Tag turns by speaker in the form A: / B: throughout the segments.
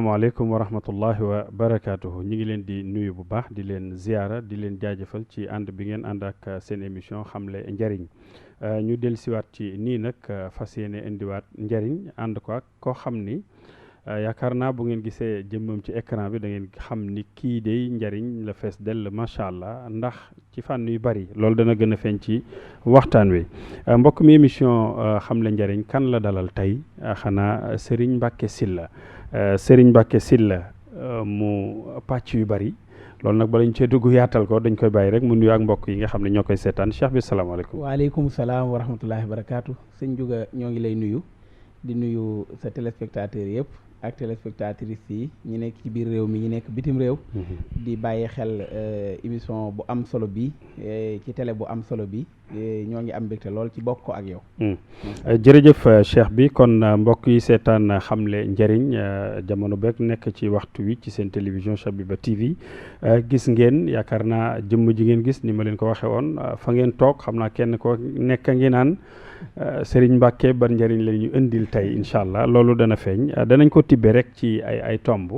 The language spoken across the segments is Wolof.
A: asalaamaaleykum wa rahmatullahi wa barakaatuhu ñi ngi leen di nuyu bu baax di leen ziyaara di leen jaajëfal ci ànd bi ngeen ànd ak seen émission xamle njariñ ñu dellusiwaat ci nii nag fas yéene indiwaat njariñ ànd ko ak koo xam ni yaakaar naa bu ngeen gisee jëmmam ci écran bi da ngeen xam ni kii dey njariñ la fees dell macha allah ndax ci fànn yu bari loolu dana gën a feeñ ci waxtaan wi mbokk mi émission xamle njariñ kan la dalal tey xanaa Serigne Mbacke Sylla Serigne Mbacke Sylla mu pàcc yu bari loolu nag bala ñu cee dugg yaatal ko dañ koy bàyyi rek mu nuyu ak mbokk yi nga xam ne ñoo koy seetaan Cheikh bi salaamaaleykum.
B: waaleykum salaam wa rahmatullahi wa barakaatu sëñ Juga ñoo ngi lay nuyu di nuyu sa téléspectateur yëpp ak téléspectatrices yi ñi nekk ci biir réew mi ñi nekk bitim réew di bàyyi xel émission bu am solo bi ci télé bu am solo bi ñoo ngi am mbégte lool ci bokk ko ak yow.
A: jërëjëf Cheikh bi kon mbokk yi seetaan xamle njariñ jamono beeg nekk ci waxtu wi ci seen télévision Shabiba TV gis ngeen yaakaar naa jëmm ji ngeen gis ni ma leen ko waxee woon fa ngeen toog xam naa kenn ko nekk ngi naan Serigne Mbacke ban njariñ la ñu indil tey incha allah loolu dana feeñ danañ ko tibbee rek ci ay tomb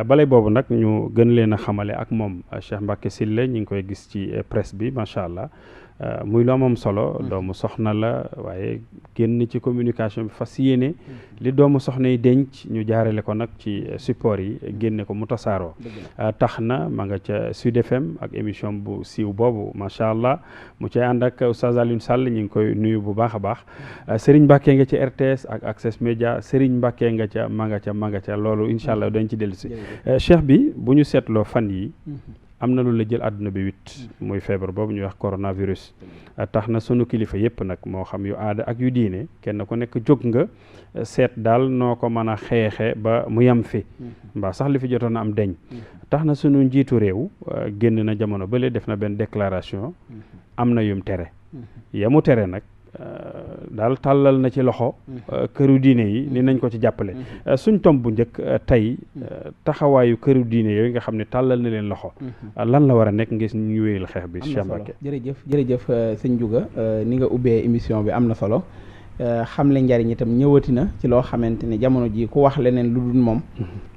A: balay boobu nag ñu gën leen a xamale ak moom Cheikh Mbacke Sylla ñu ngi koy gis ci presse bi macha allah muy lu am solo doomu soxna la waaye génn ci communication bi fas yéene li doomu soxna yi denc ñu jaarale ko nag ci support yi génne ko mu tasaaroo tax na ma nga ca Sud FM ak émission bu siiw boobu macha allah mu cay ànd ak Oustaz Alioune Sall ñu ngi koy nuyu bu baax a baax Serigne Mbacke nga ci RTS ak Access Media Serigne Mbacke nga ca ma nga ca loolu incha allah dañ ci dellu si Cheikh bi bu ñu seetloo fan yi am na lu la jël àdduna bi wit muy feebar boobu ñuy wax coronavirus tax na sunu kilifa yëpp nag moo xam yu aada ak yu diine kenn ku nekk jóg nga seet daal noo ko mën a xeexe ba mu yem fi mbaa sax li fi jotoon am deñ tax na sunu njiitu réew génn na jamono bële def na benn déclaration am na yum tere yamu tere nag daal tàllal na ci loxo këru diine yi ni nañ ko ci jàppale suñ tomb bu njëkk tey taxawaayu këru diine yooyu nga xam ne tàllal na leen loxo lan la war a nekk ngir ñu wéyal xeex bi Cheikh Mbacke
B: jërëjëf sëñ Juga ni nga ubbee émission bi am na solo xamle njariñ itam ñëwati na ci loo xamante ne jamono ji ku wax leneen lu dul moom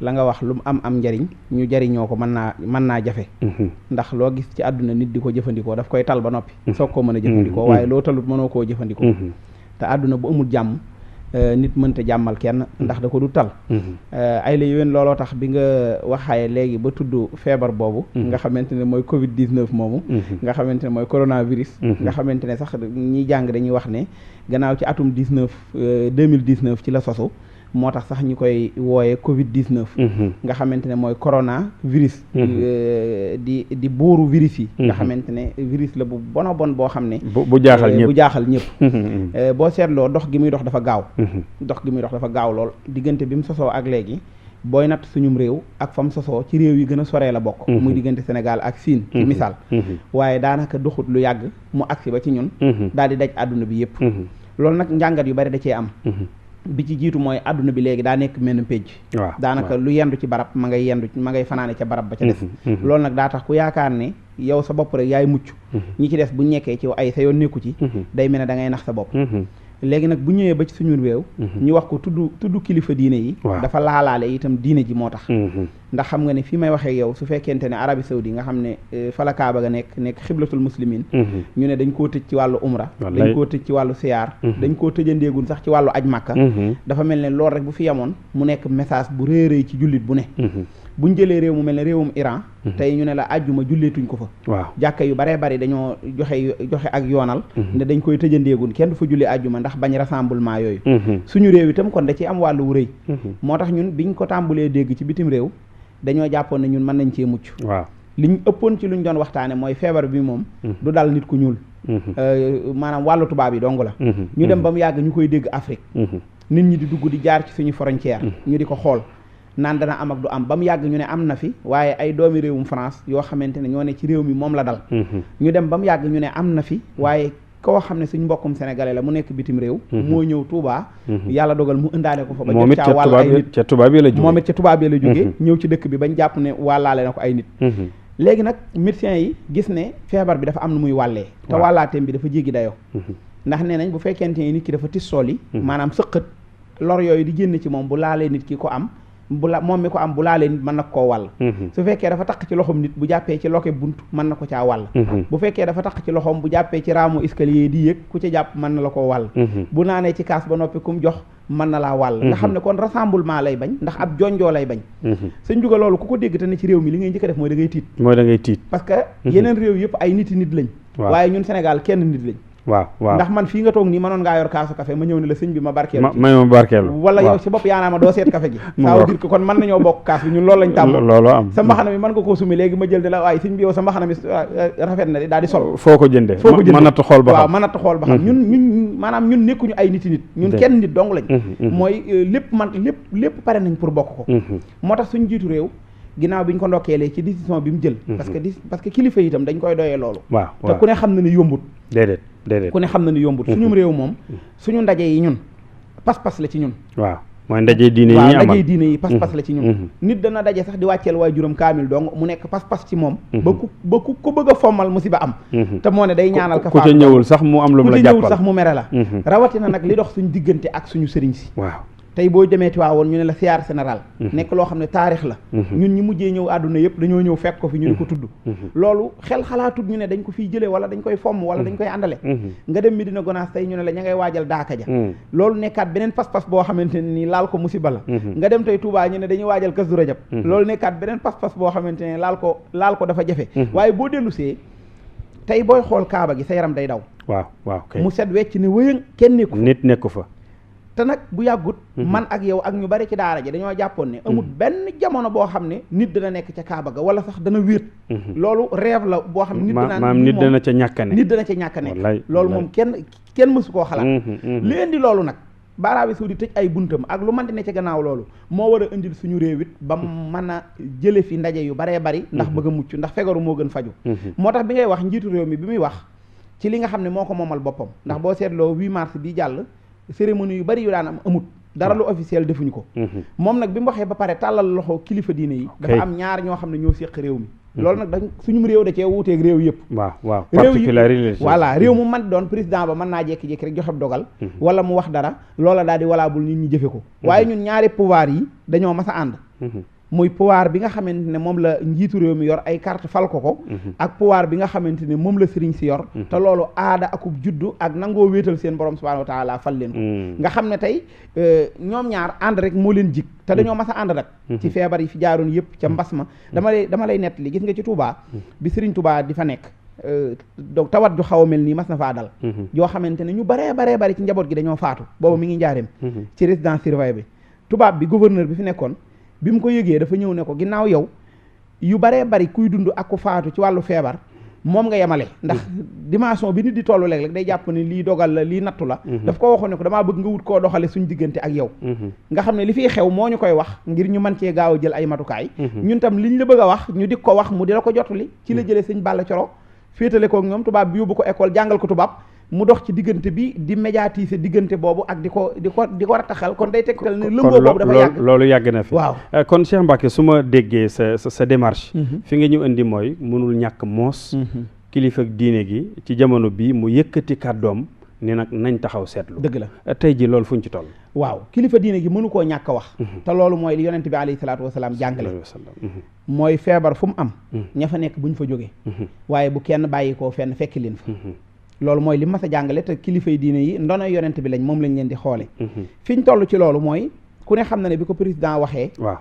B: la nga wax lu mu am njariñ ñu jariñoo ko mën naa jafe ndax loo gis ci àdduna nit di ko jëfandikoo daf koy tal ba noppi soog koo mën a jëfandikoo waaye loo talut mënoo koo jëfandikoo te àdduna bu amul jàmm nit mënta jàmmal kenn ndax da ko du tal ay la yowén looloo tax bi nga waxaaye léegi ba tudd feebar boobu nga xamante ne mooy Covid 19 moomu nga xamante ne mooy coronavirus nga xamante ne sax ñiy jàng dañuy wax ne gannaaw ci atum 2019 ci la sosu moo tax sax ñu koy wooyee Covid 19 nga xamante ne mooy coronavirus di buuru virus yi nga xamante ne virus la bu bon boo xam ne
A: bu jaaxal
B: ñëpp boo seetloo dox gi muy dox dafa gaaw lool diggante bi mu sosoo ak léegi booy natt suñum réew ak fam sosoo ci réew yi gën a soree la bokk muy diggante Sénégal ak Siin ci misaal waaye daanaka doxut lu yàgg mu agsi ba ci ñun daal di daj àdduna bi yëpp loolu nag njàngat yu bari da cee am bi ci jiitu mooy àdduna bi léegi daa nekk menn péjj daanaka lu yendu ci barab ma ngay fanaane ca barab ba ca des loolu nag daa tax ku yaakaar ne yow sa bopp rek yaay mucc ñi ci des bu nekkee ci ay sa yoon nekku ci day mel ne da ngay nax sa bopp léegi nag bu ñëwee ba ci suñu réew ñu wax ko tudd kilifa diine yi dafa laalaale itam diine ji moo tax ndax xam nga ne fii may waxee yow su fekkente ne Arabie Saoudi nga xam ne fa la Kaaba ga nekk xiblatul muslimin ñu ne dañ koo tëj ci wàllu umra dañ koo tëj ci wàllu siyaar dañ koo tëjandeegul sax ci wàllu aj màkka dafa mel ne loolu rek bu fi yemoon mu nekk message bu réeréy ci jullit bu ne buñ jëlee réew mu mel ne réewum Iran tey ñu ne la àjjuma julleetuñ ko fa jàkka yu baree bari dañoo joxe ak yoonal ne dañ koy tëjandeegul kenn du fa julli àjjuma ndax bañ rassemblement yooyu suñu réew itam kon da ci am wàllu wu rëy moo tax ñun biñ ko tàmbulee dégg ci bitim réew dañoo jàppoon ne ñun mën nañ cee mucc liñ ëppoon ci luñ doon waxtaane mooy feebar bi moom du dal nit ku ñuul maanaam wàllu tubaab yi dong la ñu dem ba mu yàgg ñu koy dégg Afrique nit ñi di dugg di jaar ci suñu frontière ñu di ko xool naan dana am ak du am ba mu yàgg ñu ne am na fi waaye ay doomi réewum France yoo xamante ne ñoo ne ci réew mi moom la dal ñu dem ba mu yàgg ñu ne am na fi waaye koo xam ne suñ mbokkum sénégalais la mu nekk bitim réew moo ñëw Touba yàlla dogal mu indaale ko fa ba jot caa wàll ay nit ca tubaab yi la jógee ñëw ci dëkk bi bañ jàpp ne wàllaale na ko ay nit léegi nag médecins yi gis ne feebar bi dafa am nu muy wàllee te wàllaateem bi dafa jéggi dayoo ndax nee nañ bu fekkente ne nit ki dafa tissool yi maanaam sëqët lor yooyu di génn ci moom bu laalee nit ki ko am bu la moom mi ko am bu laalee nit mën na koo wàll su fekkee dafa taq ci loxoom nit bu jàppee ci loke bunt mën na ko caa wàll bu fekkee dafa taq ci loxoom bu jàppee ci raamu escalier di yëg ku ca jàpp mën na la koo wàll bu naanee ci kaas ba noppi kum jox mën na laa wàll nga xam ne kon rassemblement lay bañ ndax ab jonjoo lay bañ sëñ Juga loolu ku ko dégg te ne ci réew mi li ngay njëkk a def mooy da ngay tiit parce que yeneen réew yëpp ay nit lañ waaye ñun Sénégal kenn nit lañ
A: waaw
B: ndax man fii nga toog nii mënoon ngaa yor kaasu café ma ñëw ne la sëñ bi ma barkeelu
A: ma barkeelu
B: wala yow si bopp yaanaa ma doo seet café gi ça veut dire que kon mën nañoo bokk kaas bi ñun loolu lañ tàmm
A: loolu am
B: sa mbaxana mi mën nga koo sumi léegi ma jël di la waaye sëñ bi yow sa mbaxana mi rafet na di daal di sol
A: foo ko jëndee mën natt xool ba xam
B: waaw mën natt xool ba xam ñun maanaam ñun nekkuñu ay nit ñun kenn nit dong lañ mooy lépp pare nañ pour bokk ko moo tax suñ jiitu réew ginnaaw bi ñu ko ndokkeelee ci décision bi mu jël parce que kilifa itam dañ koy doyee loolu te ku ne xam na ni yombut
A: déedéet
B: ku ne xam na ni yombut suñu réew moom suñu ndaje yi ñun pas-pas la ci ñun
A: waaw mooy ndaje diine yi amal
B: ndaje diine yi pas-pas la ci ñun nit dana daje sax di wàcceel waay juróom kaamil dong mu nekk pas-pas ci moom ba ku ko bëgg a fommal musiba am te moo ne day ñaanal ka
A: ku ca ñëwul sax mu am lu mu la jàppal
B: ku ca ñëwul sax mu mere la rawatina nag li dox suñu diggante ak suñu sëriñ si
A: waaw
B: tey boo demee Tiwaawoon ñu ne la siyaar général nekk loo xam ne taarix la ñun ñi mujjee ñëw àdduna yëpp dañoo ñëw fekk ko fi ñu di ko tudd loolu xel xalaatut ñu ne dañ ko fiy jëlee wala dañ koy fomm wala dañ koy àndale nga dem Medina Gonaas tey ñu ne la ña ngay waajal daaka ja loolu nekkaat beneen pas-pas boo xamante ne nii laal ko musiba la nga dem tey Touba ñu ne dañuy waajal Kazu Rajab loolu nekkaat beneen pas-pas boo xamante ne laal ko dafa jafe waaye boo dellu see tey booy xool Kaaba gi sa yaram day daw
A: waaw
B: mu set wecc ne wëyëng kenn
A: nekku fa
B: te nag bu yàggut man ak yow ak ñu bari ci daara ji dañoo jàppoon ne amul benn jamono boo xam ne nit dana nekk ca Kaaba ga wala sax dana wéet loolu rêve la boo xam ne
A: nit dana ca ñàkkane
B: loolu moom kenn mësu koo xalaat li indi loolu nag Arabie Saoudite tëj ay buntam ak lu man di ne ca gannaaw loolu moo war a indil suñu réew it ba mën a jële fi ndaje yu baree bari ndax bëgg a mucc ndax fegaru moo gën faju moo tax bi ngay wax njiitu réew mi bi muy wax ci li nga xam ne moo ko moomal boppam ndax boo seetloo 8 mars bi jàll cérémonie yu bari yu daan am amut dara lu officiel defuñu ko moom nag bi mu waxee ba pare tàllal loxo kilifa diine yi dafa am ñaar ñoo xam ne ñoo séq réew mi loolu nag dañ suñu réew da cee wuuteeg réew yëpp
A: waaw
B: réew mu man doon président ba mën naa jékki-jékki rek joxe dogal wala mu wax dara loola daal di walaabul nit ñi jëfe ko waaye ñun ñaari pouvoir yi dañoo mas a ànd muy pouvoir bi nga xamante ne moom la njiitu réew mi yor ay carte fal ko ak pouvoir bi nga xamante ne moom la sëriñ si yor te loolu aada akub juddu ak nangoo wéetal seen borom subhanahu wa taala fal leen ko nga xam ne tey ñoom ñaar ànd rek moo leen jig te dañoo mas a ànd nag ci feebar yi fi jaaroon yëpp ca mbas ma dama lay nettali gis nga ci Touba bi sëriñ Touba di fa nekk donc tawat ju xaw a mel nii mas na faa dal yoo xamante ne ñu baree bari ci njaboot gi dañoo faatu boobu mi ngi njaareem ci résidence surveillée bi tubaab bi gouverneur bi fi nekkoon bi mu ko yëgee dafa ñëw ne ko ginnaaw yow yu baree bari kuy dund ak ku faatu ci wàllu feebar moom nga yemale ndax dimension bi nit di tollu léeg-léeg day jàpp ne lii dogal la lii nattu la daf ko waxoon ne ko damaa bëgg nga wut koo doxale suñ diggante ak yow nga xam ne li fiy xew moo ñu koy wax ngir ñu mën cee gaaw a jël ay matukaay ñun tam liñ la bëgg a wax ñu di ko wax mu di la ko jotuli ci la jëlee sëñ Balla Coro féetale ko ñoom tubaab bi yóbbu ko école jàngal ko tubaab mu dox ci diggante bi di médiatiser diggante boobu ak di ko rataxal kon day tegtal ne lëngoo boobu dafa yàgg
A: loolu yàgg na fi
B: waaw
A: kon Cheikh Mbacké su ma déggee sa démarche fi nga ñu indi mooy mënul ñàkk moos kilifa ak diine gi ci jamono bii mu yëkkati kàddoom ni nag nañ taxaw seetlu
B: dëgg la
A: tey ji loolu fuñ ci toll
B: waaw kilifa diine gi mënu koo ñàkk a wax te loolu mooy li yonent bi alayhi salaatu wasalaam jàngale mooy feebar fu mu am ña fa nekk buñ fa jógee waaye bu kenn bàyyi koo fenn fekki leen fa loolu mooy li mas a jàngale te kilifay diine yi ndono yonent bi lañ moom lañ leen di xoole fi ñu toll ci loolu mooy ku ne xam na ne bi ko président waxee
A: waaw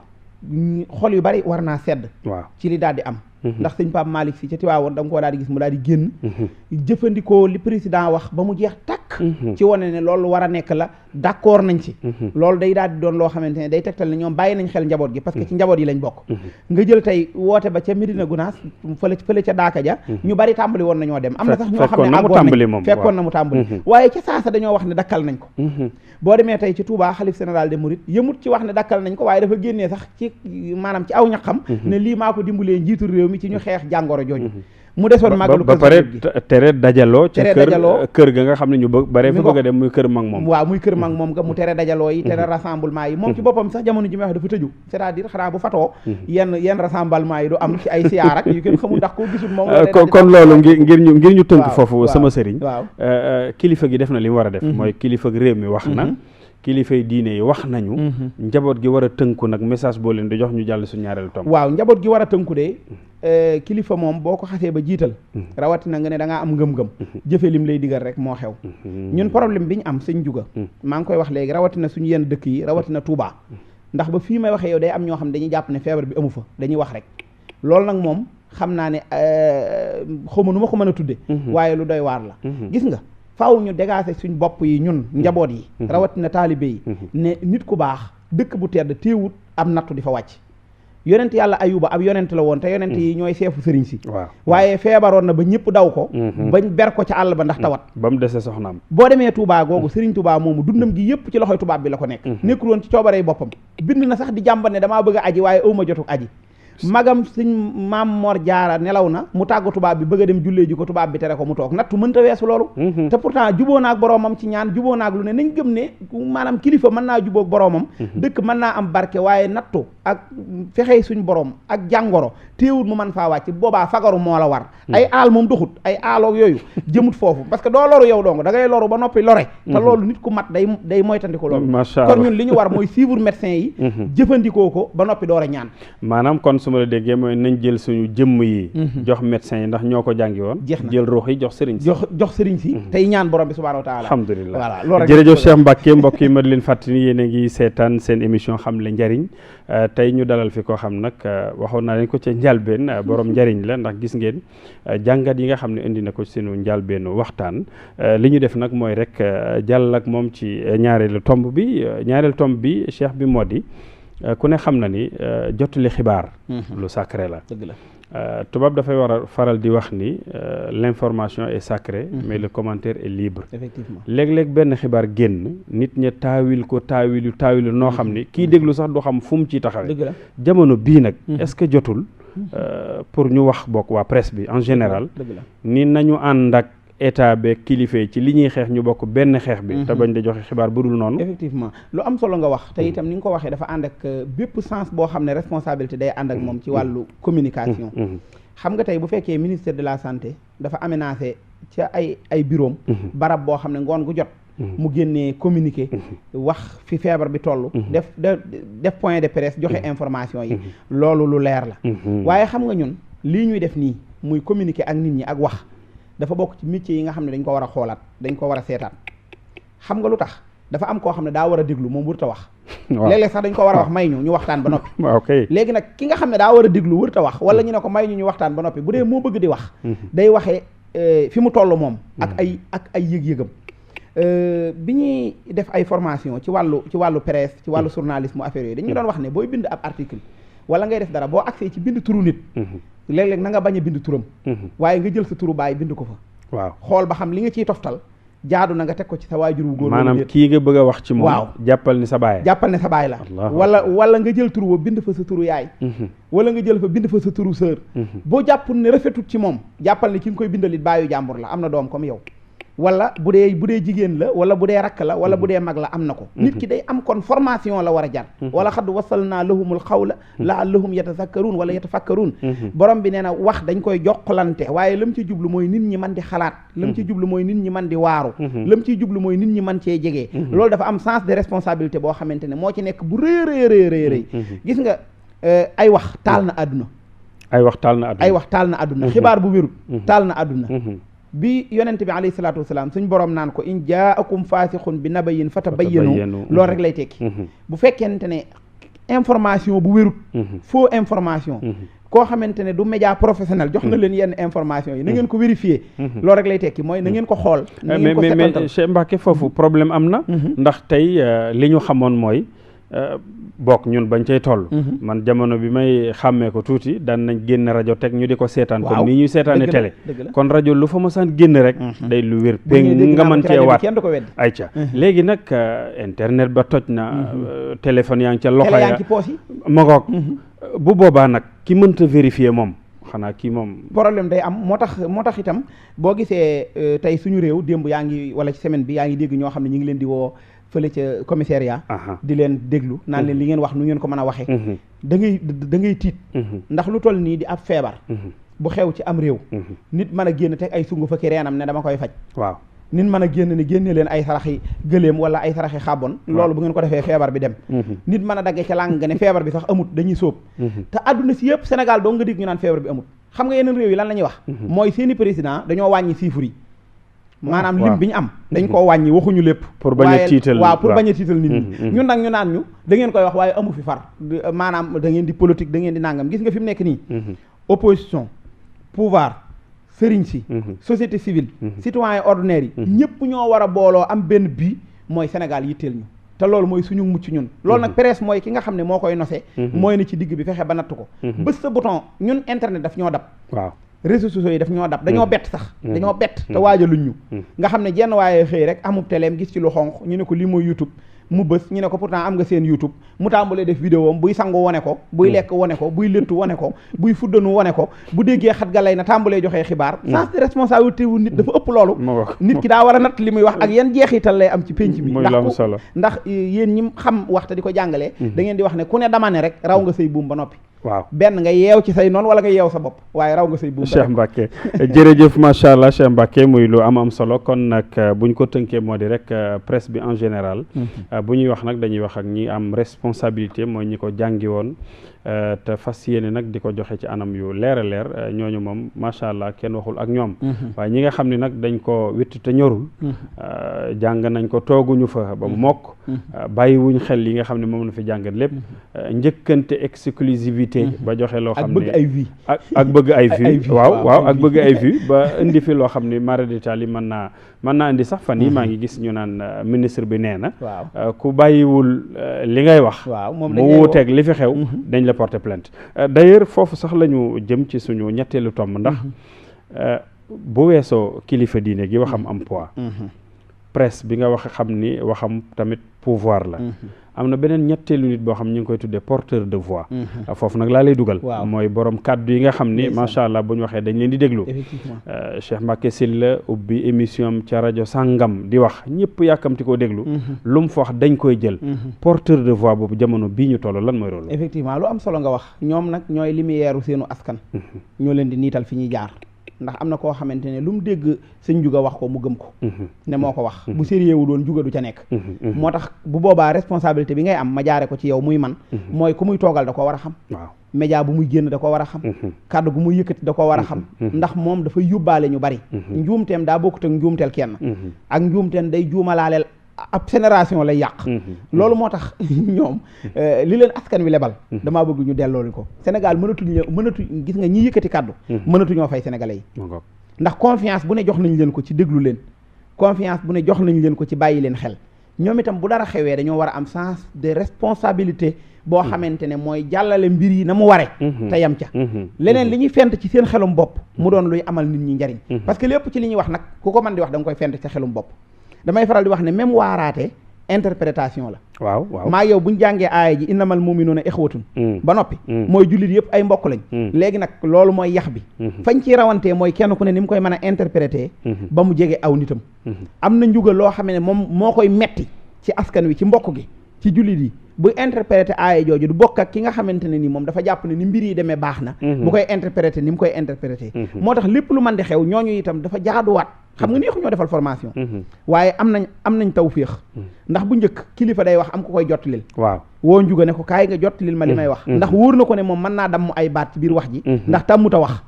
B: xol yu bari war naa sedd
A: waaw
B: ci li daal di am ndax sëñ Pape Malick si ca Tiwaawoon da nga koo daal di gis mu daal di génn jëfandikoo li président wax ba mu jeex tàkk ci wane ne loolu war a nekk la d'accord nañ ci loolu day daal di doon loo xamante ne day tegtal ne ñoom bàyyi nañ xel njaboot gi parce que ci njaboot yi lañ bokk nga jël tey woote ba ca Medina Gounass fële ca Daaka ja ñu bari tàmbali woon nañoo dem am na sax ñoo xam ne àggoon nañ fekkoon na mu tàmbali waaye ca saasa dañoo wax ne dakkal nañ ko boo demee tey ci Touba xalif général des mourides yëmut ci wax ne dakkal nañ ko waaye dafa génnee sax ci maanaam ci aw ñaqam ne lii maa ko dimbalee njiitu réew mi ci ñu xeex jàngoro jooju mu desoon màggalu
A: ba pare tere dajaloo ci kër ga nga xam ne ñu bare fa bëgg a dem muy kër mag moom
B: waaw muy kër mag moom nga mu tere dajaloo yi tere rassemblement yi moom ci boppam sax jamono ji may wax dafa tëju c'est-à-dire xanaa bu fatoo yenn rassemblement yi du am ci ay siyaar ak yu kenn xamul ndax koo gisul moom
A: kon loolu ngir ñu tënk foofu sama sëriñ
B: waaw
A: kilifa gi def na li mu war a def mooy kilifa réew mi wax na kilifay diine yi wax nañu njaboot gi war a tënku nag message boo leen di jox ñu jàll su ñaareelu tomb.
B: waaw njaboot gi war a tënku de kilifa moom boo ko xasee ba jiital rawatina nga ne da ngaa am ngëm-ngëm jëfe lim lay digal rek moo xew ñun problème bi ñu am sëñ Juga maa ngi koy wax léegi rawatina suñu yenn dëkk yi rawatina Touba ndax ba fii may waxee yow day am ñoo xam ne dañuy jàpp ne feebar bi amu fa dañuy wax rek loolu nag moom xam naa ne xawma nu ma ko mën a tudde waaye lu doy waar la gis nga faaw ñu dégager suñ bopp yi ñun njaboot yi rawatina taalibe yi ne nit ku baax dëkk bu tedd téewut am nattu di fa wàcc yonent yàlla ayuba ab yonent la woon te yonent yi ñooy seefu sëriñ si waaye feebaroon na ba ñëpp daw ko bañ ber ko ca àll ba ndax tawat
A: ba mu dese soxnaam
B: boo demee Touba googu sëriñ Touba moomu dundam gi yëpp ci loxoy tubaab bi la ko nekk nekkul woon ci coobarey boppam bind na sax di jàmbat ne damaa bëgg a aji waaye awma jotu aji magam suñ maam Mor Jaara nelaw na mu tàggu tubaab bi bëgg a dem jullee ji ko tubaab bi tere ko mu toog nattu mënta weesu loolu te pourtant juboo naag boroomam ci ñaan juboo naag lu ne nañ gëm ne maanaam kilifa mën naa jubóog boroomam dëkk mën naa am barke waaye nattu ak fexey suñ borom ak jàngoro téewut mu mën faa wàcc boobaa fagaru moo la war ay aal moom duxut ay aaloog yooyu jëmut foofu parce que doo loru yow dong da ngay loru ba noppi lore te loolu nit ku mat day moytandiko loolu kon ñun li ñu war mooy suivre médecin yi jëfandikoo ko ba noppi door a ñaan
A: maanaam kon su ma la déggee mooy nañ jël suñu jëmm yi jox médecin yi ndax ñoo ko jàngi woon jël ruux yi jox sëriñ si
B: jox sëriñ si tey ñaan borom bi subhanahu wa taala
A: alhamdulilah
B: voilà loolu
A: jërëjëf Cheikh Mbacke mbokk yi ma di leen fàttali yéen a ngi seetaan seen émission Xamle Njariñ tey ñu dalal fi koo xam nag waxoon naa leen ko ca njalbeen borom njariñ la ndax gis ngeen jàngat yi nga xam ne indi na ko sunu njalbeenu waxtaan li ñu def nag mooy rek jàll ak moom ci ñaareelu tomb bi cheikh bi moo di ku ne xam na ni jottali xibaar lu sacré la
B: dëgg la
A: tubaab dafay war a faral di wax ni l'information est sacrée mais le commentaire est libre
B: effectivement
A: léeg-léeg benn xibaar génn nit ña taawil ko taawilu noo xam ni kii déglu sax du xam fu mu ciy taxawee
B: dëgg la
A: jamono bii nag est-ce que jotul pour ñu wax bokk waa presse bi en général
B: dëgg la
A: ni nañu ànd ak état beeg kilifa ci li ñuy xeex ñu bokk benn xeex bi te bañ da joxe xibaar bu dul noonu
B: effectivement lu am solo nga wax te itam ni nga ko waxee dafa ànd ak bépp sens boo xam ne responsabilité day ànd ak moom ci wàllu communication xam nga tey bu fekkee ministère de la santé dafa aménagé ca ay bureau barab boo xam ne ngoon gu jot mu génnee communiqué wax fi feebar bi toll def point de presse joxe information yi loolu lu leer la waaye xam nga ñun lii ñuy def nii muy communiqué ak nit ñi ak wax dafa bokk ci métier yi nga xam ne dañ ko war a xoolaat dañ ko war a seetaat xam nga lu tax dafa am koo xam ne daa war a déglu moom wërta wax léeg-léeg sax dañ ko war a wax may ñu waxtaan ba noppi
A: ok léegi
B: nag ki nga xam ne daa war a déglu wërta wax wala ñu ne ko may ñu waxtaan ba noppi bu dee moo bëgg di wax day waxee fi mu toll moom ak ay yëg-yëgam bi ñuy def ay formation ci wàllu presse ci wàllu journalisme affaire yooyu dañu doon wax ne booy bind ab article wala ngay def dara boo accès ci bind turu nit léeg-léeg na nga bañ a bind turam waaye nga jël sa turu baay bind ko fa
A: waaw xool
B: ba xam li nga ciy toftal jaadu na nga teg ko ci sa waajur wu góor
A: maanaam kii nga bëgg a wax ci moom waaw jàppal ne sa baay
B: la wala nga jël turu wa bind fa sa turu yaay wala nga jël fa bind fa sa turu sœur boo jàppul ne rafetut ci moom jàppal ne ki nga koy bindalit baayu jàmbur la am na doom comme yow wala bu dee jigéen la wala bu dee rakk la wala bu dee mag la am na ko nit ki day am kon formation la war a jar wala xad wasalnaa lahumul xawla laallahum yatazakkaruun wala yatafakkaruun borom bi nee na wax dañ koy jokkalante waaye lam ci jublu mooy nit ñi man di xalaat lam ci jublu mooy nit ñi man di waaru lam ciy jublu mooy nit ñi man cee jegee loolu dafa am sens de responsabilité boo xamante ne moo ci nekk bu rëy gis nga ay wax taal na àdduna xibaar bu wérut taal na àdduna bi yonent bi alayhi salaatu wasalaam suñ borom naan ko in jaakum faasixun bi nabayin fatabayyanu loolu rek lay tekki bu fekkente ne information bu wérut faux information koo xamante ne du média professionnel jox na leen yenn information yi na ngeen ko vérifier loolu rek lay tekki mooy na ngeen ko xool
A: mais Cheikh Mbacke foofu problème am na ndax tey li ñu xamoon mooy bokk ñun bañ cay toll man jamono bi may xàmmee ko tuuti daan nañ génn rajo teg ñu di ko seetaan comme nii ñuy seetaane télé kon rajo lu fa masaan génn rek day lu wér péng nga mën cee waat ayca léegi nag internet ba toj na téléphone yaa ngi ca loxo ya magoog bu boobaa nag ki mënta vérifier moom xanaa kii moom
B: problème day am moo tax itam boo gisee tey suñu réew démb yaa ngi wala ci semaine bi yaa ngi dégg ñoo xam ne ñu ngi leen di woo fële ca commissariat di leen déglu naan leen li ngeen wax nu ngeen ko mën a waxee da ngay tiit ndax lu toll nii di ab feebar bu xew ci am réew nit mën a génn teg ay sungu fakki reenam ne dama koy faj nit mën a génn ni génne leen ay saraxi gëléem wala ay saraxi xàbbon loolu bu ngeen ko defee feebar bi dem nit mën a daggee ca làng nga ne feebar bi sax amut dañuy sóob te àdduna si yëpp Sénégal doo nga dégg ñu naan feebar bi amut xam nga yeneen réew yi lan la ñuy wax mooy seeni président dañoo wàññi chiffres yi maanaam lim bi ñu am dañ koo wàññi waxuñu lépp
A: pour bañ a tiital
B: waaw pour bañ a tiital nit ñi ñun nag ñu naan ñu da ngeen koy wax waaye amu fi far maanaam da ngeen di politique da ngeen di nangam gis nga fi mu nekk nii opposition pouvoir sëriñ si société civile citoyen ordinaire yi ñëpp ñoo war a booloo am benn bii mooy Sénégal yitteel ñu te loolu mooy suñu mucc ñun loolu nag presse mooy ki nga xam ne moo koy nosé mooy ne ci digg bi fexe ba natt ko bés sa bouton ñun internet daf ñoo dab waaw réseaux sociaux yi daf ñoo dab dañoo bett sax dañoo bett te waajaluñ ñu nga xam ne jenn waaye xëy rek amub teleem gis ci lu xonq ñu ne ko lii mooy YouTube mu bës ñu ne ko pourtant am nga seen YouTube mu tàmbalee def vidéo am buy sangu wone ko buy lekk wone ko buy léttu wone ko buy fuddanu wone ko bu déggee xat ga lay na tàmbalee joxee xibaar sens de responsabilité wu nit dafa ëpp loolu nit ki daa war a natt li muy wax ak yan jeexital lay am ci pénc bi ndax yéen ñi xam waxta di ko jàngalee da ngeen di wax ne ku ne dama ne rek raw nga say buum ba noppi waaw benn nga yeew ci say noonu wala nga yeew sa bopp waaye raw nga say buum
A: Cheikh Mbacké jërëjëf macha allah Cheikh Mbacké muy lu am solo kon nag buñ ko tënkee moo di rek presse bi en général bu ñuy wax nag dañuy wax ak ñi am responsabilité mooy ñi ko jàngi woon te fas yéene nag di ko joxe ci anam yu leer a leer ñooñu moom macha allah kenn waxul ak ñoom waaye ñi nga xam ne nag dañ ko witt te ñorul jàng nañ ko tooguñu fa ba mu mokk bàyyiwuñ xel yi nga xam ne moom la fi jàngat lépp njëkkante exclusivité ba joxe loo xam ne ak bëgg ay vues waaw ak bëgg ay vues ba indi fi loo xam ne mara d'Italie mën naa indi sax fan yi maa ngi gis ñu naan ministre bi nee na ku bàyyiwul li ngay wax mu wuuteeg li fi xew dañ la porter plainte d'ailleurs foofu sax la ñu jëm ci suñu ñetteelu tomb ndax bu weesoo kilifa diine gi waxam am poids presse bi nga wax xam ni waxam tamit pouvoir la am na beneen ñetteelu nit boo xam ñu ngi koy tuddee porteur de voix foofu nag laa lay dugal mooy borom kàddu yi nga xam ni macha allah bu ñu waxee dañ leen di déglu Cheikh Mbacké Sylla ubbi émission am ca rajo sàngam di wax ñëpp yàkkamti koo déglu lu mu fa wax dañ koy jël porteur de voix boobu jamono bii ñu toll lan mooy rôle
B: effectivement lu am solo nga wax ñoom nag ñooy lumière seenu askan ñoo leen di niital fi ñuy jaar ndax am na koo xamante ne lu mu dégg sëñ Juga wax ko mu gëm ko ne moo ko wax bu sérieux wu doon Juga du ca nekk moo tax bu boobaa responsabilité bi ngay am ma jaare ko ci yow muy man mooy ku muy toogal da ko war a xam waaw média bu muy génn da ko war a xam kàddu gu muy yëkkati da ko war a xam ndax moom dafay yóbbaale ñu bari njuumteem daa bokkut ak njuumteel kenn ak njuumteem day juumalaaleel ab génération lay yàq loolu moo tax ñoom li leen askan wi lebal damaa bëgg ñu delloolu ko Sénégal mënatu gis nga ñi yëkkati kàddu mënatuñoo fay sénégalais yi ndax confiance bu ne jox nañ leen ko ci déglu leen confiance bu ne jox nañ leen ko ci bàyyi leen xel ñoom itam bu dara xewee dañoo war a am sens de responsabilité boo xamante ne mooy jàllale mbir yi na mu ware te yam ca leneen li ñuy fent ci seen xelum bopp mu doon luy amal nit ñi njariñ parce que lépp ci li ñuy wax nag ku ko mën di wax da nga koy fent ci xelum bopp damay faral di wax ne même waaraate interprétation la waaw maa yow buñ jàngee aaya ji innamal mu'minuuna ixwatun ba noppi mooy jullit yëpp ay mbokk lañ léegi nag loolu mooy yax bi fañ ci rawantee mooy kenn ku ne ni mu koy mën a interpréter ba mu jege aw nitam am na njuga loo xam ne moom moo koy metti ci askan wi ci mbokk gi ci jullit yi bu interpréter aaya jooju du bokk ak ki nga xamante ne ni moom dafa jàpp ne ni mbir yi demee baax na bu koy interpréter ni mu koy interpréter moo tax lépp lu mën di xew ñooñu itam dafa jaaduwaat xam nga neexu ñoo defal formation waaye am nañ tawféex ndax bu njëkk kilifa day wax am ko koy jottalil waaw woo njuga ne ko kaay nga jottalil ma li may wax ndax wóor na ko ne moom mën naa damm ay baat ci biir wax ji ndax tàmmuta wax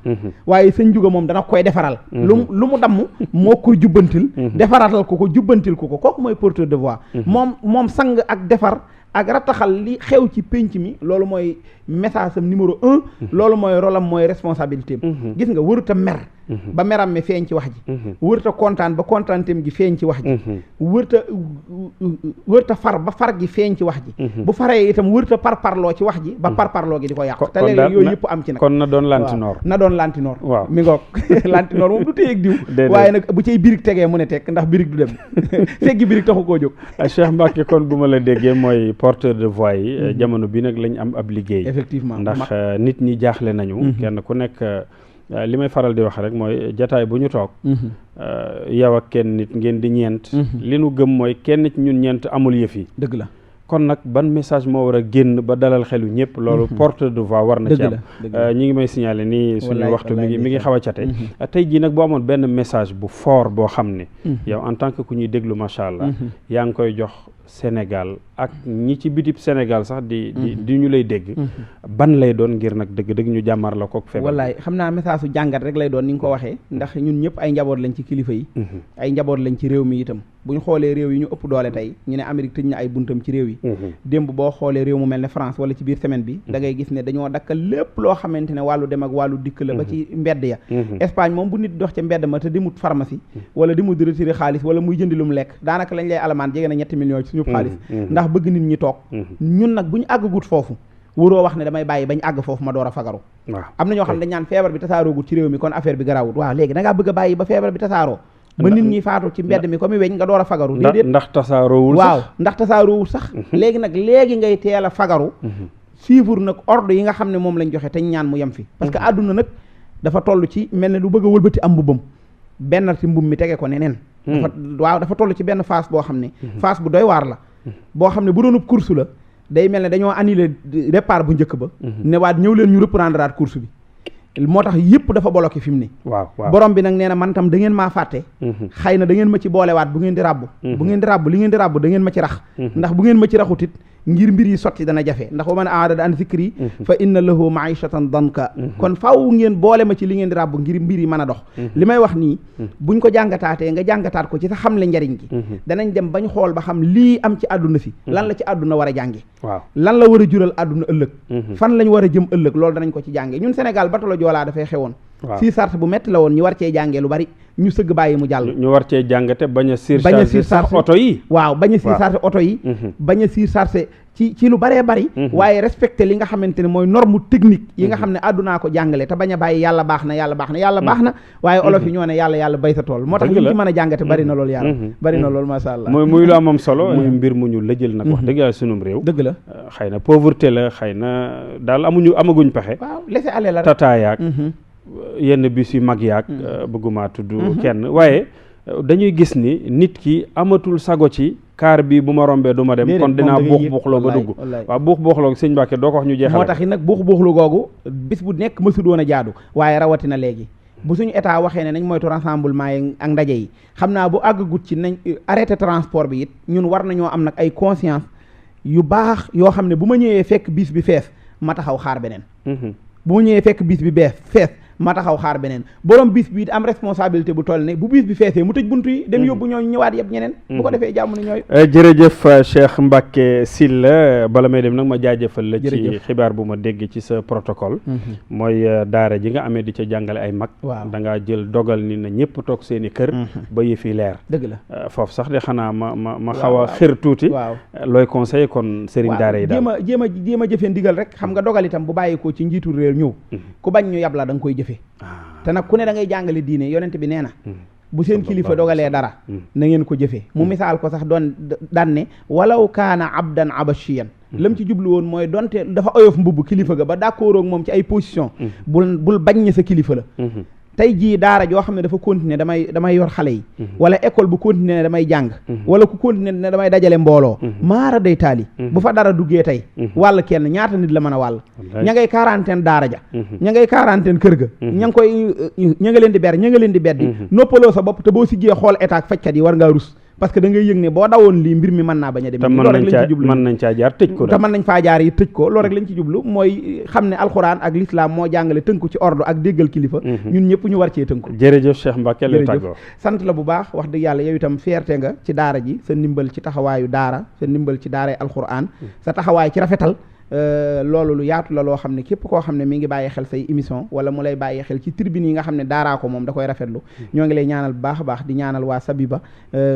B: waaye sëñ njuga moom dana koy defaral lu mu damm moo koy jubbantil defaratal ko jubbantil ko kooku mooy porteur de voix moom sang ak defar ak rattaxal li xew ci pénc mi loolu mooy message am numéro 1 loolu mooy rôle am mooy responsabilité am gis nga wëruta mer ba meram mi feeñ ci wax ji wërta kontaan ba kontaanteem gi feeñ ci wax ji wërta far ba far gi feeñ ci wax ji bu faree itam wërta parparloo ci wax ji ba parparloo gi di ko yàq te léegi yooyu yëpp am ci nag
A: kon na doon lantinoor
B: waaw mi ngoog lantinoor moom du téyeeg diw waaye nag bu cay birig tegee mu ne tekk ndax birig du dem feggi birig taxu koo jóg
A: Cheikh Mbacké kon bu ma la déggee mooy porteur de voix yi jamono bi nag lañ am ab liggéey
B: effectivement
A: ndax nit ñi jaaxle nañu kenn ku nekk li may faral di wax rek mooy jataay bu ñu toog yow ak kenn nit ngeen di ñeent li nu gëm mooy kenn ci ñun ñeent amul yëf yi
B: dëgg la
A: kon nag ban message moo war a génn ba dalal xelu ñëpp loolu porte de voix war na ci am ñi ngi may signaler nii suñu waxtu mi ngi xaw a cate tey jii nag boo amoon benn message bu fort boo xam ne yow en tant que ku ñuy déglu macha allah yaa ngi koy jox Sénégal ak ñi ci bitib Sénégal sax di ñu lay dégg ban lay doon ngir nag dëgg-dëgg ñu jàmmar la kook feebar
B: wallaay xam naa message su jàngat rek lay doon ni nga ko waxee ndax ñun ñëpp ay njaboot lañ ci kilifa yi ay njaboot lañ ci réew mi itam bu ñu xoolee réew yi ñu ëpp doole tey ñu ne Amérique tëj na ay buntam ci réew yi démb boo xoolee réew mu mel ne France wala ci biir semaine bi da ngay gis ne dañoo dakkal lépp loo xamante ne wàllu dem ak wàllu dikk la ba ci mbedd ya Espagne moom bu nit dox ca mbedd ma te demut pharmacie wala demut di retiré xaalis wala muy jëndi lu mu lekk daanaka lañ lay alamaan jege na 7 millions ci suñu xaalis ndax bëgg nit ñi toog ñun nag bu ñu àggagut foofu wuroo wax ne damay bàyyi bañ àgg foofu ma door a fagaru am na ñoo xam ne dañ ñaan feebar bi tasaaroogut ci réew mi kon affaire bi garaawut waaw léegi da ngaa bëgg a bàyyi ba feebar bi tasaaroo ba nit ñi faatu ci mbedd mi comme weñ nga door a fagaru déedéet
A: ndax tasaaroowul
B: waaw ndax tasaaroowul sax léegi nag léegi ngay teel a fagaru suivre nag ordre yi nga xam ne moom lañ joxe te ñaan mu yem fi parce que àdduna nag dafa toll ci mel ne du bëgg a wëlbati am mbubbam benn ci mbub mi tege ko neneen dafa toll ci benn phase boo xam ne phase bu doy waar la boo xam ne bu doonub course la day mel ne dañoo annulé départ bu njëkk ba ne waat ñëw leen ñu reprendre aat course bi moo tax yëpp dafa bloqué fi mu ne borom bi nag nee na man tam da ngeen maa fàtte xëy na da ngeen ma ci boolewaat bu ngeen di ràbb bu ngeen di ràbb li ngeen di ràbb da ngeen ma ci rax ndax bu ngeen ma ci raxutit ngir mbir yi sotti dana jafe ndax wa man aarada an zikri fa inna lahu maishatan danka kon faaw ngeen boole ma ci li ngeen di ràbb ngir mbir yi mën a dox li may wax nii buñ ko jàngataatee nga jàngataat ko ci sa xam le njariñ gi danañ dem bañ xool ba xam lii am ci àdduna si lan la ci àdduna war a jànge lan la war a jural àdduna ëllëg fan lañ war a jëm ëllëg loolu danañ ko ci jànge ñun Sénégal bato la joolaa dafay xewoon si sart bu metti la woon ñu war cee jàngee lu bari ñu sëgg bàyyi mu jàll
A: ñu war cee jàngate bañ a surcharger sax oto yi
B: waaw bañ a surcharger oto yi bañ a surcharger ci lu baree bari waaye respecté li nga xamante ne mooy norme technique yi nga xam ne àddunaa ko jàngale te bañ a bàyyi yàlla baax na waaye olof yi ñoo ne yàlla bay sa tool moo tax ñu ci mën a jàngate bari na loolu yàlla bari na loolu masha Allah
A: muy lu amam solo muy mbir mu ñu lëjël nag wax dëgg yàlla sunum réew
B: dëgg la
A: xëy na pauvreté la xëy na daal amaguñ pexe
B: waaw laisser aller la
A: tataayaak yenn bis yu mag yaak bëgguma tudd kenn waaye dañuy gis ni nit ki amatul sago ci kaar bi bu ma rombee du ma dem kon dinaa buuxloo ba dugg waaw buuxloo sëñ Mbàkke doo ko wax ñu jeexal
B: moo tax it nag buuxlu googu bis bu nekk mësu doon a jaadu waaye rawatina léegi bu suñu état waxee ne nañ moytu rassemblement yi ak ndaje yi xam naa bu àggagut ci nañ arrêté transport bi it ñun war nañoo am nag ay conscience yu baax yoo xam ne bu ma ñëwee fekk bis bi fees ma taxaw xaar beneen bu ma ñëwee fekk bis bi fees ma taxaw xaar beneen borom bis bi am responsabilité bu toll ne bu bis bi feesee mu tëj buntu yi dem yóbbu ñooñu ñëwaat yëpp ñeneen bu ko defee jàmm ni ñooy
A: jërëjëf Cheikh Mbacke Sylla bala may dem nag ma jaajëfal la ci xibaar bu ma dégg ci sa protocole mooy daara ji nga amee di ca jàngale ay mag da ngaa jël dogal ni na ñëpp toog seen i kër ba yëfi leer
B: dëgg la
A: foofu sax de xanaa ma xaw a xër tuuti looy conseil kon sëriñ daara yi daal
B: jéem a jëfee ndigal rek xam nga dogal itam bu bàyyikoo ci njiitu réew ñëw ku bañ ñu yab la da nga koy jëfe te nag ku ne da ngay jàngale diine yonent bi nee na bu seen kilifa dogalee dara na ngeen ko jëfee mu misaal ko sax doon daan ne walaw kaana abdan abashiyan lam ci jublu woon mooy donte dafa oyof mbubb kilifa ga ba d'accord ak moom ci ay position bul bañ ne sa kilifa la tey jii daara joo xam ne dafa continuer damay yor xale yi wala école bu continuer ne damay jàng wala ku continuer ne damay dajale mbooloo maara day taali bu fa dara duggee tey wàll kenn ñaata nit la mën a wàll ña ngay quarantaine daara ja ña ngay quarantaine kër ga ña nga leen di ber ña nga leen di beddi noppaloo sa bopp te boo siggee xool état ak fajkat yi war ngaa rus parce que da ngay yëg ne boo dawoon lii mbir mi mën naa bañ a dem loolu rek lañ ci jublu
A: mën nañ caa jaar tëj ko
B: te mën nañ faa jaar yi tëj ko loolu rek lañ ci jublu mooy xam ne alxuraan ak l'islam moo jàngale tënku ci ordre ak déggal kilifa ñun ñëpp ñu war cee tënku
A: jërëjëf Cheikh Mbacke lay tàggoo
B: sant la bu baax wax dëgg yàlla yow itam fierté nga ci daara ji sa ndimbal ci taxawaayu daara sa ndimbal ci daaray alxuraan sa taxawaay ci rafetal loolu lu yaatu la loo xam ne képp koo xam ne mi ngi bàyyi xel say émission wala mu lay bàyyi xel ci tribune yi nga xam ne daaraa ko moom da koy rafetlu ñoo ngi lay ñaanal bu baax a baax di ñaanal waa Sabiba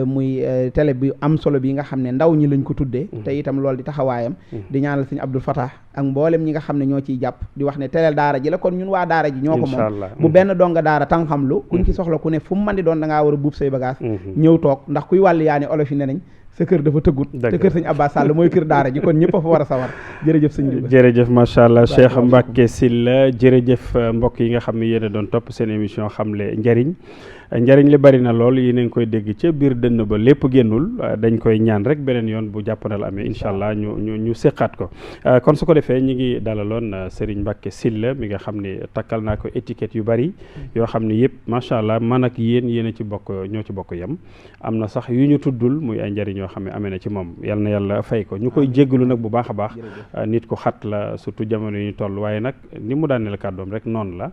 B: muy télé bi am solo bi nga xam ne ndaw ñi lañ ko tuddee te itam loolu di taxawaayam di ñaanal sëñ Abdul Fatah ak mboolem ñi nga xam ne ñoo ciy jàpp di wax ne télé daara ji la kon ñun waa daara ji ñoo ko moom bu benn donga daara tan xam lu kuñ ci soxla ku ne fu mu mën di doon da ngaa war a buub say bagage ñëw toog ndax kuy wàll yaa ne olof yi ne nañ sa kër dafa tëggut te kër sëñ Abbas Sall mooy kër daara ji kon ñëpp a fa war a sawar jërëjëf sëñ Juba
A: jërëjëf macha allah Cheikh Mbacke Sylla jërëjëf mbokk yi nga xam ne yéen a doon topp seen émission xamle njariñ njariñ li bari na lool yi nañ koy dégg ca biir dënn ba lépp génnul dañ koy ñaan rek beneen yoon bu jàppandal amee incha allah ñu séqaat ko kon su ko defee ñi ngi dalaloon Serigne Mbacke Sylla mi nga xam ne takkal naa ko étiquette yu bari yoo xam ne yëpp macha allah man ak yéen a ci bokk ñoo ci bokk yem am na sax yu ñu tuddul muy ay njariñ yoo xam ne amee na ci moom yal na yàlla fay ko ñu koy jéggalu nag bu baax a baax nit ko xat la surtout jamono yi ñu toll waaye nag ni mu daaneel kàddoom rek noonu la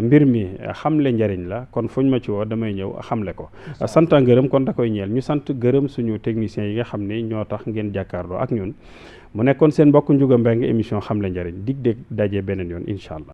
A: mbir mi xamle njariñ la kon fuñ ma ci woo damay ñëw xamle ko sant ngërëm kon da koy ñeel ñu sant gërëm suñu techniciens yi nga xam ne ñoo tax ngeen jàkkaarloo ak ñun mu nekkoon seen mbokk Ndiouga Mbengue émission xamle njariñ dig daje beneen yoon incha allah